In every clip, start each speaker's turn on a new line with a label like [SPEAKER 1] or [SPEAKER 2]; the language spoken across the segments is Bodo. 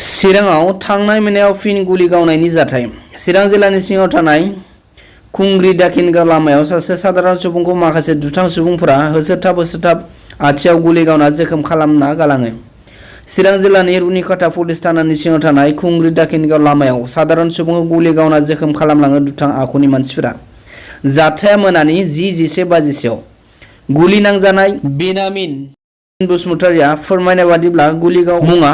[SPEAKER 1] चिराङाव थांनाय मोनायाव फिन गुलि गावनायनि जाथाय। चिरां जिल्लानि सिङाव थानाय खुंग्रि दाखिनगाव लामायाव सासे साधारन सुबुंखौ माखासे दुथां सुबुंफोरा होसोथाब आथिंआव गुलि गावना जोखोम खालामना गालाङो। चिरां जिल्लानि रुनिकाटा पुलिस थानानि सिङाव थानाय खुंग्रि दाखिनगाव लामायाव साधारन सुबुंखौ गुलि गावना जोखोम खालामलाङो दुथां आखुनि मानसिफोरा। जाथाया मोनानि 10:11 बाजिसोआव। गुलि नांजानाय बेनामिन बसुमतारिया फोरमायनाय बादिब्ला गुलिगाव मुङा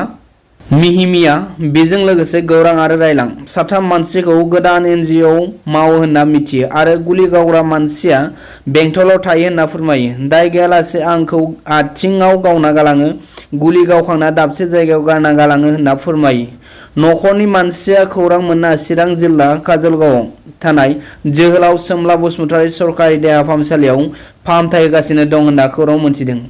[SPEAKER 1] मिहिमिया, बेजों लोगोसे गौरां आरो रायलां साथाम मानसिखौ गोदान एनजिअ मावो होनना मिथियो आरो गुलि गावग्रा मानसिया बेंटलाव थायो होनना फोरमायो। दाय गैयालासे आंखौ आथिंआव गावना गालाङो, गुलि गावखांना दाबसे जायगायाव गारना गालाङो होनना फोरमायो। नखरनि मानसिया खौरां मोनना चिरां जिल्ला काजलगावआव थानाय जोहोलाव सोमला बसुमतारि सरकारि देहा फाहामसालियाव फाहामथाय होगासिनो दं होनना खौरां मोनसिदों।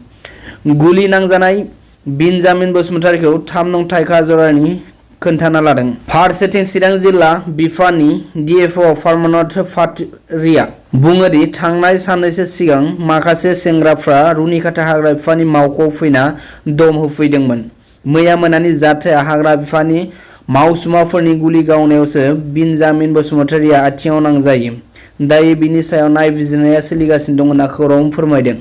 [SPEAKER 1] गुलि नांजानाय बिनजामिन बसुमतारिखौ 3 नं थाइखा जरानि खोन्थाना लादों। फारसेथिं चिरां जिल्ला बिफाननि डिएफअ पार्मानाथ पाटरिया बुङोदि थांनाय साननैसो सिगां माखासे सेंग्राफ्रा रुनिकाटा हाग्रा बिफाननि मावख'आव फैना दम होफैदोंमोन। मैया मोनानि जाथाया हाग्रा बिफाननि मावसुमाफोरनि गुलि गावनायावसो बिनजामिन बसुमतारिया आथिंआव नांजायो। दायो बिनि सायाव नायबिजिरनाया सोलिगासिनो दं होनना खौरां फोरमायदों।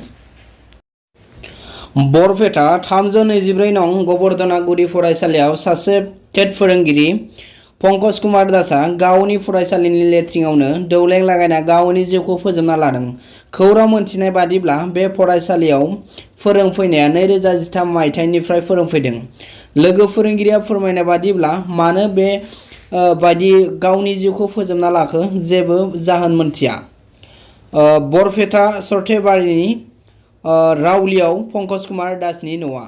[SPEAKER 1] बरपेटा 324 नं गबर्धना गुदि फरायसालियाव सासे टेट फोरोंगिरि पंकज कुमार दासआ गावनि फरायसालिनि लेट्रिनावनो दौलें लागायना गावनि जिउखौ फोजोबना लादों। खौरां मोनथिनाय बादिब्ला बे फरायसालियाव फोरोंफैनाया 2013 मायथाइनिफ्राय फोरोंफैदों। लोगो फोरोंगिरिया फोरमायनाय बादिब्ला मानो बे बायदि गावनि जिउखौ फोजोबना लाखो जेबो जाहोन मोनथिया। बरपेटा सरथेबारिनि रावलियाव पंकज कुमार दासनि न'आ।